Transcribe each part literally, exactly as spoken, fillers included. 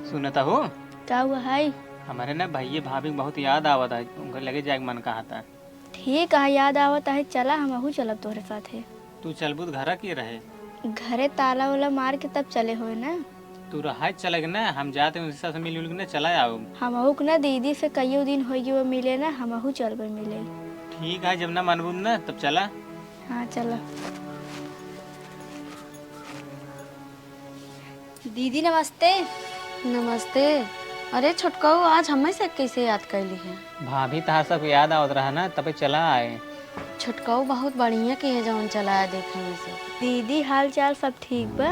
सुनत हो? का हुआ है? हमरे ना भैया भाभी के बहुत याद आवत है, उनके लगे जाए के मन कहता। ठीक है, याद आवत है, चला हमहू चलब तोहरे साथे। तू चलबू त घरा के रहे? घरे ताला वाला मार के तब चले होए ना। तू रहा चले के ना, हम जाते हैं उनसे मिल उल के ना चला आओ। हमहू के ना दीदी से कईयो दिन हो गए मिले ना, हमहू चलबे मिले। ठीक है, जब ना मनबू ना तब चला। हाँ चला। दीदी नमस्ते। नमस्ते। अरे छोटकऊ, आज हमें से कैसे याद कैली है? भाभी तहार सब याद आवत रहा ना, तबे चला आए। छोटकऊ बहुत बढ़िया किहे जौन चला आए देखे में से। दीदी हाल चाल सब ठीक बा?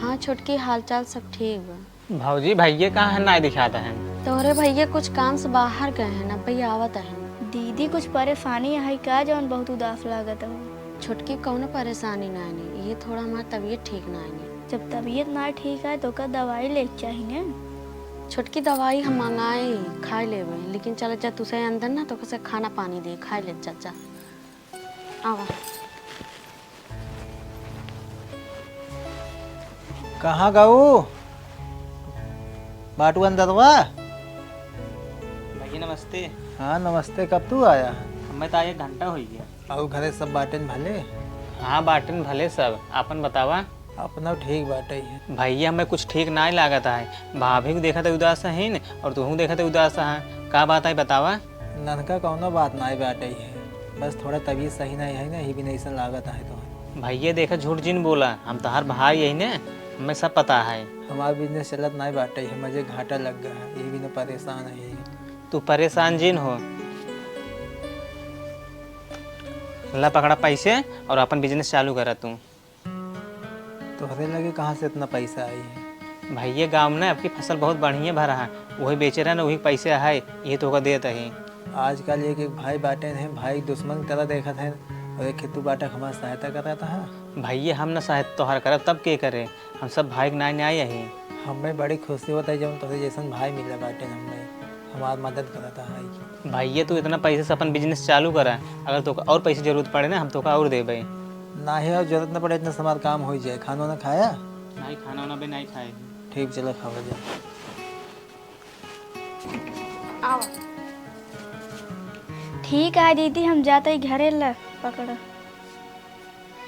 हाँ छोटकी, हाल चाल सब ठीक बा। भौजी भैया कहाँ है, नाई दिखाता है? तोहरे भैया कुछ काम से बाहर गए हैं ना, भैया आवत है। दीदी कुछ परेशानी है का जौन बहुत उदास लागत हो? छोटकी कौनो परेशानी ना है, ये थोड़ा हमार तबीयत ठीक ना है। जब तबीयत ना ठीक है तो का दवाई ले के चाही ना? छोटकी दवाई हम मंगाए खाए लेबे, लेकिन चल जा तुसे अंदर ना तो कसे खाना पानी दे खाए ले चाचा। आवा। कहाँ गऊ? बाटू अंदरवा? भैया नमस्ते। हाँ नमस्ते, कब तू आया? हमें तो आए एक घंटा हो गया। और घरे सब बाटेन भले? हाँ बाटेन भले सब, आपन बतावा? अपना ठीक बाटे है। भैया हमें कुछ ठीक नाई लागत है, भाभी को देखत है उदास है और तुहू देखत है उदास है, का बात है बतावा? ननका कौनो बात नाई बाटे है, बस थोड़ा तबीयत सही नाई है ना, यही बिना ऐसा लागत है तो। भैया देखा झूठ जिन बोला, हम तहार भाई है ना, हमें सब पता है। हमार बिजनेस चलत नाई बाटे है, मुझे घाटा लग गया है, यही बिना परेशान है। तू परेशान जिन हो, ला पकड़ा पैसे और अपन बिजनेस चालू करा तू। तोहरे लगे कहाँ से इतना पैसा आई है? भैया गाँव में ना आपकी फसल बहुत बढ़िया भरा है, वही बेचे रहे ना, वही पैसे है, ये तो का देत है। आजकल एक एक भाई बाटे हैं, भाई दुश्मन की तरह देखत हैं, और एक खेतू बाटा हमार सहायता करत है। भैया हम ना सहायता तोहार करब तब के करे, हम सब भाई के नाई न्याय यही। हमें बड़ी खुशी होता है जब तोहरे जैसन भाई मिले बाटे हमें, हमार मदद करत है। भैया तू इतना पैसे से अपन बिजनेस चालू करा, अगर तोका और पैसे जरूरत पड़े ना हम तोका और देबे। नाही, और जरूरत ना पड़े, इतना से हमार काम हो जाए। खाना वाना खाया? नाही, खाना वाना भी नाही खाए। ठीक, चला खावा जाए। आओ। ठीक है दीदी, हम जाते ही घरे ला पकड़।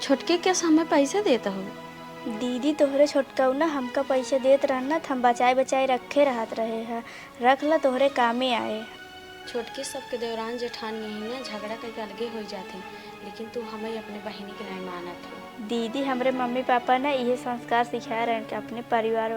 छोटकी के समय पैसे देत हो? दीदी, तोहरे छोटकऊ ना हमका पैसे देत रहन ना, त हम बचाए बचाए रखे रहत रहे ह। रख ला, तोहरे कामे आए। छोटकी सबके देवरान जेठान यही ना झगड़ा करके अलगे हो जाते, लेकिन तू हमें अपने बहिनी के नहीं मानत हो। दीदी, हमरे मम्मी पापा ना इहे संस्कार सिखाए रहन कि अपने परिवार